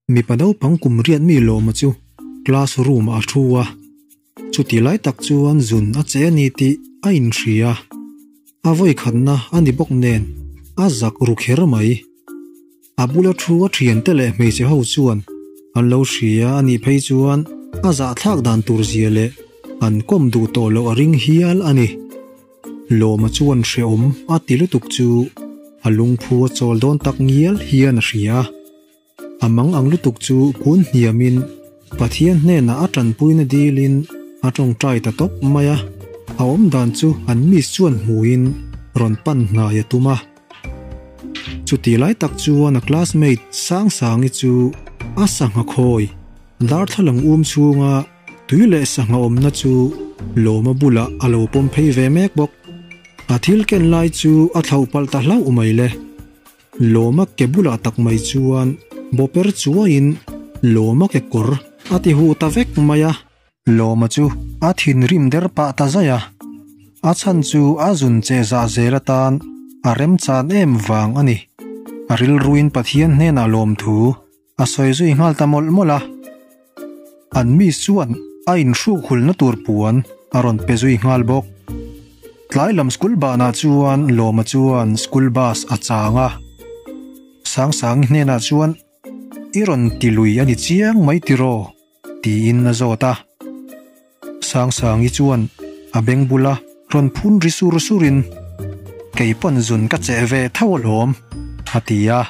Mipa naupang kum riat mi lawma chu class room ah a thu a, chuti lai tak chuan zun a che a ni tih a inhria. A vawikhatna a ni bawk nen a zak ru kher mai. A bula thu a thiante leh hmeichhe ho chuan an lo hria a nih phei chuan a zahthlak dan tur zia leh an kawm duh tawh loh a ring hial a ni. Lawma chuan hrehawm a ti lutuk chu a lungphu a chawl dawn tak ngial hian a hria. A mang ang lutuk chu kun hniamin Pathian hnenah a tanpuina dilin a tawngtai ta tawp mai a, a awmdan chu an miss chuan hmuin rawn pan hnai a tum a. Chuti lai tak chuan a classmate Sangsangi chu a sangha khawi darthlalang um chhunga tui leh sangha awmna chu Lawma bulah a lo pawm phei ve mek bawk. A thil ken lai chu a thlauh palh ta hlauh mai le. Lawma ke bulah tak mai chuan bawper chuaiin Lawma ke kawr a ti huh ta vek mai a. Lawma chu a thinrim der pah ta zaih a, a chhan chu a zun che zah zel atan a remchan em vang a ni. A rilruin Pathian hnenah lawmthu a sawi zui nghal ta mawlh mawlh a. An mi chuan a inhruk hulna tur puan a rawn pe zui nghal bawk. Tlai lam school banah chuan Lawma chuan school bus a chang a. Sangsangi hnenah chuan, I rawn ti lui a ni chiang mai tiraw? tiin a zawt a. Sangsangi chuan a beng bula rawn phun ri sur surin, Kei pawn zun ka cheh ve tho alawm, a ti a.